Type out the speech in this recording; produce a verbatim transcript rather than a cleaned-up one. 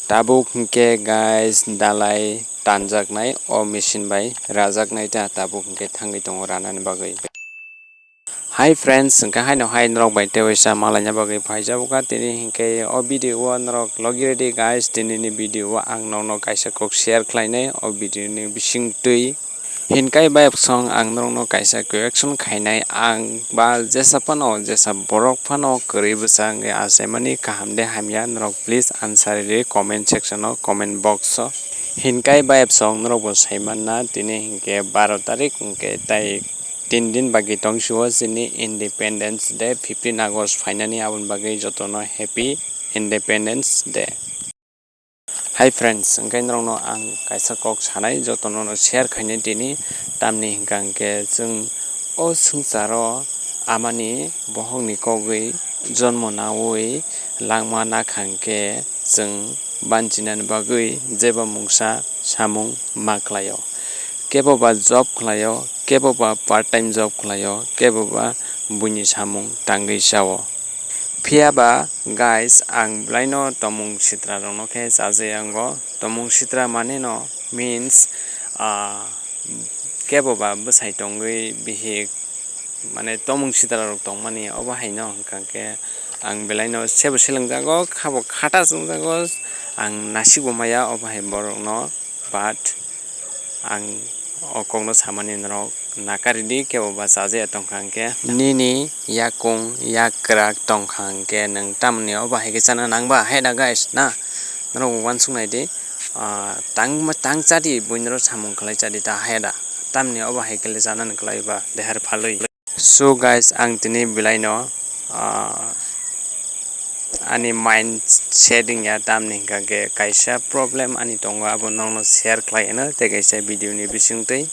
Tabuk hwnkhe guys, dalai tanjaknai, o machine bai rajaknai ta, tabuk hwnkhe thangwi tongo ranani bagwi. Hi friends, hwnkhe haino hai norok bai tei waisa malaina bagwi phaijak kha tini, hwnkhe o video o norok logi ready guys, tinini video o ang nokno kaisa kok share khlainai o video ni bisingtwi. Hinkai bayapsong ang norokno kaisa correction khainai, ang ba jesa phano, jesa borok phano kwrwi bwsa wngwi achaimani kaham de hamya norok please answer ri comment section o, comment box o. Hinkai bayapsong norok bo saimanna tini hinkhe baro tarik hinkhe tai tin din bagwi tongsio chini Independence Day, fifteen August phainani, aboni bagwi jotono Happy Independence Day. Hi friends, hwnkhe norokno ang kaisa kok sanai, jotono no share khainai tini, tamni hwnkha hwnkhe chwng o swngcharo amani bohokni kogwi jonmo naui langma nakha hwnkhe chwng banchinani bagwi jeba mungsa samung ma khlaio. Kebo ba job khlaio, kebo ba part time job khlaio, kebo ba buini samung tangwi chao. Phiya ba guys, ang belaino tomung sitra rokno khe chajai ango. Tomung sitra mane no means, ah, kebo ba bwsai tongwi bihik, mane tomung sitra rok tongmani, obo hai no hwnkha khe ang belaino sebo selengjago, khabo khata chwngjago, ang nasik bo maya obo hai borok no, but ang o kokno samani norok nakari di, kebo ba chajaya tongkha hwnkhe nini yakung yakrak tongkha hwnkhe nwng tamoni obo hai khe chana nang ba? Hai da guys na, norok uansuk nai di, ah, tang, tang chadi buini ro samung khlai chadi ta hai da, tamoni obo hai khe le chana ni khlai ba dehar phalwi. So guys, ang tini belaino, ah, ani mind setting ya, tamni hwnkha khe kaisa problem ani tongo, abo nokno share khlai ano tei kaisa video ni bisingtwi.